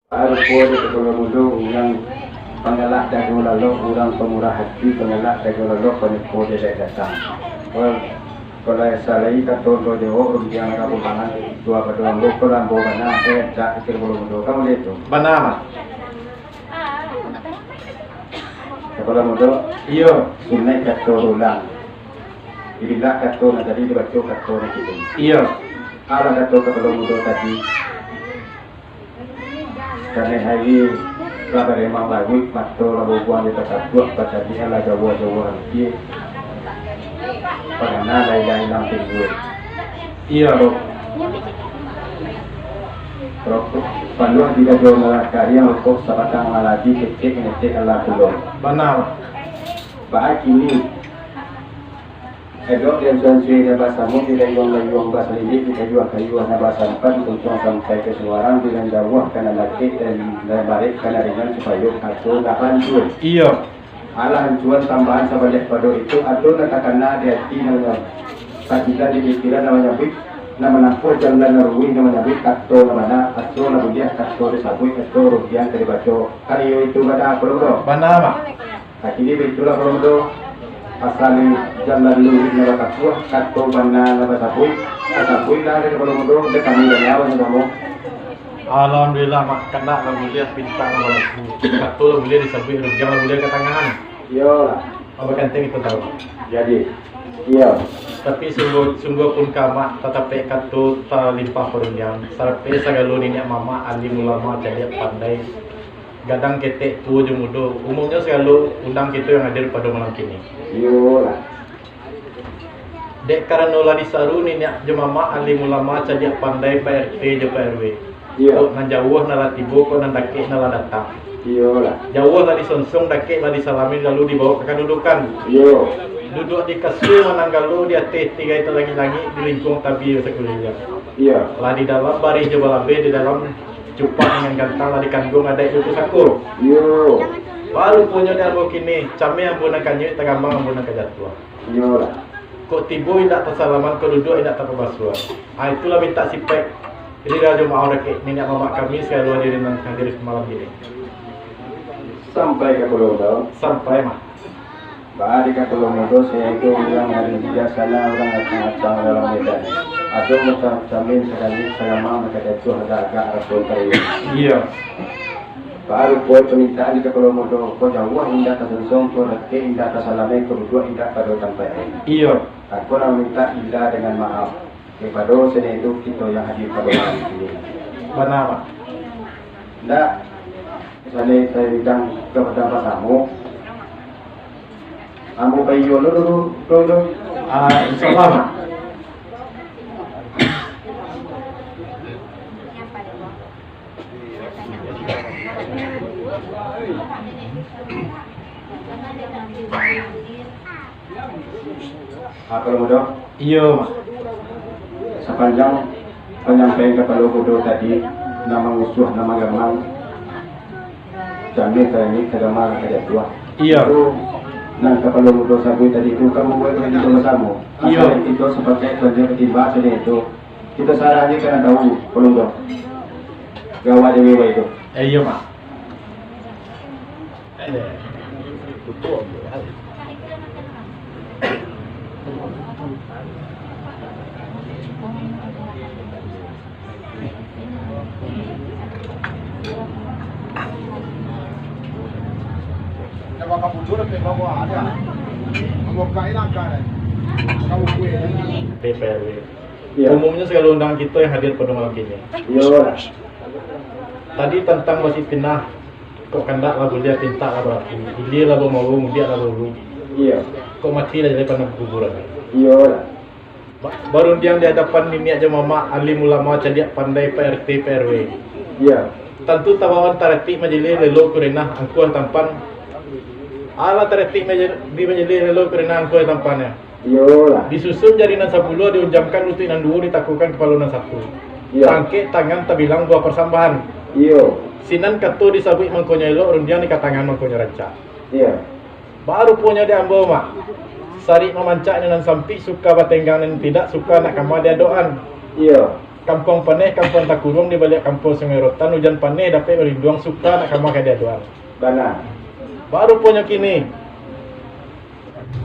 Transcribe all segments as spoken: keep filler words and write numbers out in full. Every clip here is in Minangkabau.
Barupo di kapalo mudo, urang panggalak dago lalok, urang pamurah ati, panggalak dago lalok, panipu dek datang. Kalau, kalau salai kato do jawok, rundiang ka bulangan, tua pado ambo, kalau ambo bana, eh, dak pikir kapalo mudo, kamu lihat tu. Bana, Mak. Kapalo mudo? Iyo. Sunaik kato ulang. Dibilak kato nan tadi, dibaco kato nan kini. Iyo. Alah kato kapalo mudo tadi. Kanai hari lah baremang lauik, mato lah babuang di tatapuak, batadiak lah jauah-jauah rupie. Pangana lai-lai nan timbua. Iyo. Rokok, paluah di dado nan kariang, rokok sabatang maladi, ketek-ketek alah pulo. Bana. Baa kini? Elok di ansuang-ansuang nan basamo, di layuang-layuang basalilik, di kayuah-kayuah nan basampan, untuang sampai ka suarang, di nan jauah ka nan dakek, di nan barek ka nan ringan, supayo kato nan rancua. Iyo. Alah ansuang tambahan sabaliak pado itu, ado nan takana di ati nan, takana di pikiran nan manyabuik, nan manampuah jalan nan ruweh nan manyabuik kato nan bana, aso nan buliah kato disabuik, aso rundiang ka dibaco. Kan iyo itu bana, Kapalo Mudo? Bana, Mak. Nah, kini baitulah, Kapalo Mudo. Asal jalan luruih nan batapuah, kato bana nan basabuik, tasabuik lah dek Kapalo Mudo, dek kami dari awal samo. Alhamdulillah, Mak, kandak lah buliah pintak lah balaku. Kato lah buliah disabuik, rundiang lah buliah katangahan. Iyolah. Apo kantiang kito tahu? Jadi, iyo. Tapi sungguah, sungguah pun ka Mak, tatapek kato talimpah parundiang, sarapek sagalo niniak mamak, alim ulama, cadiak pandai, gadang ketek, tuo jo mudo, umumnyo sagalo undang kito yang hadir pado malam kini. Iyolah. Dek karano lah disaru niniak jo mamak, alim ulama, cadiak pandai, Pak R T jo Pak R W. Iyo. Kok nan jauah nan lah tibo, kok nan dakek nan lah datang. Iyolah. Jauah lah disonsuang, dakek lah disalami, lalu dibawo ka kadudukan. Iyo. Duduak di kasua mananggalo, di ateh tirai talangik-langik, di lingkuang tabia sakuliliang. Iyo. Lah di dalam barih jo balabeh, di dalam cupak dengan gantang, lah dikandung adaik jo pusako. Iyo. Baruponyo di ambo kini, cameh ambo nan kanyuik, tagambang ambo nan ka jatuah. Iyolah. Kok tibo indak tasalaman, kok duduak indak tapabasuah. Ah, itulah mintak sipaik rila jo maoh dakek niniak mamak kami sagalo hadirin nan hadir malam kini. Sampai ka Kapalo Mudo? Sampai, Mak. Baa di Kapalo Mudo, sayo ko urang ari bijaksana, urang acang-acang dalam medan. Ado macam camin sakali sagamang, maka jatuah agak-agak raso kariang. Iyo. Barupo pamintaan di Kapalo Mudo, ko jauah indak tasonsuang, ko dakek indak tasalami, ko duduak indak pado tampaiknyo. Iyo. Aku nak mintak rila dengan maaf. Daripado selain itu, kito yang hadir pado malam kini. Bana, Mak. Ndak, misalnyo taundang ka padang basamo, ambo pai iyo lo dulu, lo, lo. Ah, insyaallah, Mak. Kapalo Mudo? Iyo, Mak. Sapanjang panyampaian Kapalo Mudo tadi, nan mangusuah, nan manggamang, cameh ka langik, ka gamang ka jatuah. Iyo. Itu nan Kapalo Mudo sabuik tadi tu, kan mambuek kito basamo. Iyo. Asal kito sapakaik, banyak katimbang sajo itu. Kito sarahnyo ka nan tahu, Kapalo Mudo. Gawak dewe wai tu. Eh, iyo, Mak. P P R W. Iyo. Umumnyo sagalo undangan kito yang hadir pado malam kini. Iyo. Tadi tantang basipinah, kok kandak lah buliah, pintak lah balaku, ilia lah bamawu, mudiak lah baulu. Iyo. Kok mati lah jaleh pandam kuburan. Iyo lah. Ba-, barundiang di hadapan niniak jo mamak, alim ulama, cadiak pandai, Pak R T, Pak R W. Iyo. Tantu tabawan taratik majelis lelo kurenah angkuah tampan. Alah taratik maje-, di majelis lelo kurenah angkuah tampannyo. Iyolah. Disusun jari nan sapuluah, diunjamkan lutuik nan duo, ditakukan kapalo nan satu. Iyo. Tangkek tangan tabilang buah parsambahan. Iyo. Sinan kato disabuik mangkonyo elok, rundiang di katangan mangkonyo rancak. Iyo. Baruponyo di ambo, Mak. Sarik mamancak nan sampik, suka batenggang nan tidak, suka nak kama diadokan. Iyo. Kampuang Paneh, kampuang takuruang di baliak kampuang Sungai Rotan, ujan paneh dapek balinduang, suka nak ka ma ka diaduan. Bana. Baruponyo kini,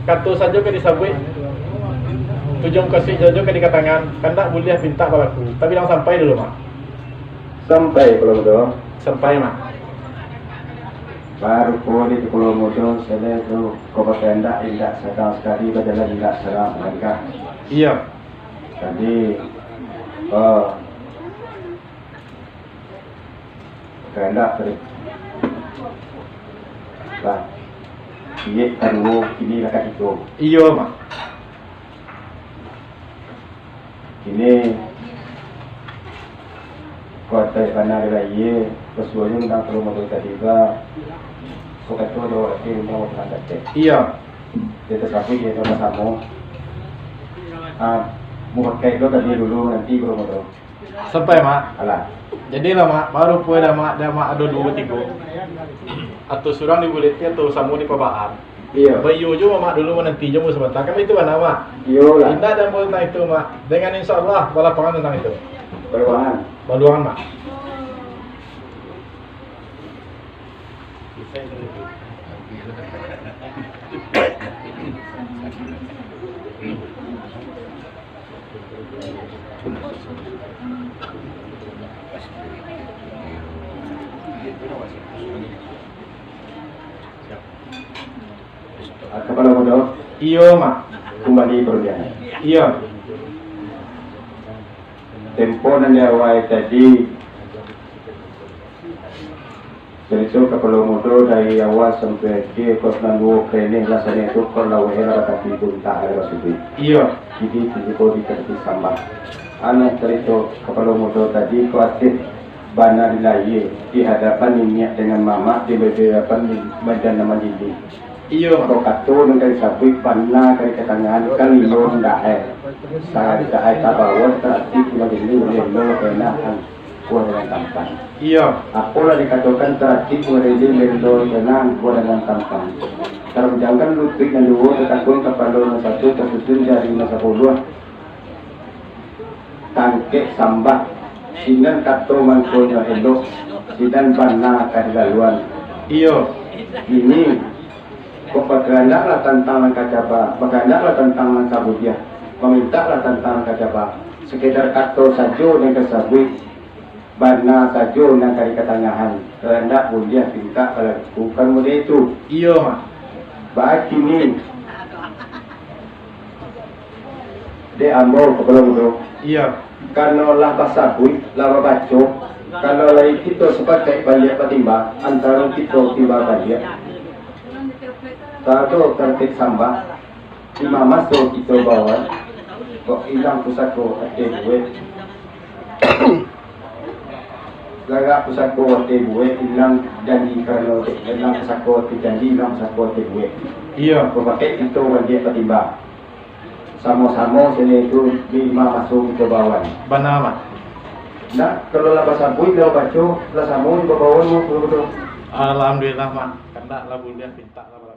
kato sajo ka disabuik, tujuang kasuik sajo ka dikatangan, kandak buliah pintak balaku. Tabilang sampai dulu, Mak. Sampai, Kapalo Mudo. Sampai, Mak. Barupo di Kapalo Mudo, selain tu, ko bakandak indak sadang sakali bajalan, indak sadang salangkah. Iyo. Jadi, eh, kandak tadi. Lah, iyek kaduo, kini lah katigo. Iyo, Mak. Kini, kuatai bana di layie, basuo jo tantang Kapalo Mudo tadi ba, ko kato jo wakil mau pandapat. Iyo. Dia tasabuik, dia sama-sama. Ah, mupakai dulu tadi dulu, nanti Kapalo Mudo. Sampai, Mak. Alah. Jadilah, Mak, barupo dah, Mak, dah, Mak, ado duo tigo. Atau surang dibuliahkan, atau samo dipabaa. Iyo. Baiyo jo, Mak, dulu mananti jo sabanta. Kan itu bana, Mak. Iyolah. Indak ado ambo tantang itu, Mak. Dengan insya Allah, balapangan tantang itu. Balapangan. Baluangan, Mak. Kapalo Mudo. Iyo, Mak. Kumbali parulihan. Iyo. Tempo nan di awal tadi, carito Kapalo Mudo dari awal sampai akhir, kok nan duo kali ni rasonyo tu, kok laweh lah batati buntak lah basuduik. Iyo. Jadi, carito di Kartik Sambah. Anu carito Kapalo Mudo tadi, kok ateh bana di layie, di hadapan niniak dengan mamak, di hadapan madan nan mandidi. Iyo. Kok kato nan ka disabuik bana ka dikatangan, kan iyo ndak, eh. Sa-, ndak, eh, tabawo taratik mandidi, lelo, enakan. Kuah dengan tampan. Iyo. Apolah dikatokan taratik, kuah dengan lelo, tenang, kuah dengan tampan. Taranjangkan lutuik nan duo, tatakuang kapalo nan satu, tasusun jari nan sapuluah. Tangkek sambah, sinan kato mangkonyo elok, sinan bana ka dilaluan. Iyo. Ini, kok bakandak lah tantang nan ka caba, bakandak lah tantang nan ka buliah, mamintak lah tantang nan ka caba. Sekedar kato sajo nan ka sabuik. Bana sajo nan ka dikatangahan, kandak buliah pintak balaku, kan model itu. Iyo, Mak. Bakini, dek ambo Kapalo Mudo. Iyo. Karano lah basabuik, lah babaco, kalau lai kito sapakaik baliak batimbang, antaro kito timbang baliak. Tado Kartik Sambah. Di ma maso kito bawan, kok ilang pusako ateh buek. Gagak pusako ateh buek, ilang janji karano dek, ilang pusako ateh janji, ilang pusako ateh buek. Iyo. Bapakai kito baliak batimbang. Samo-samo sini tu di ma maso kito bawan. Bana, Mak. Nah, kalau lah basabuik, lah baco, lah samo di babawan, Mak, betul-betul. Alhamdulillah, Mak. Kandak lah buliah pintak lah.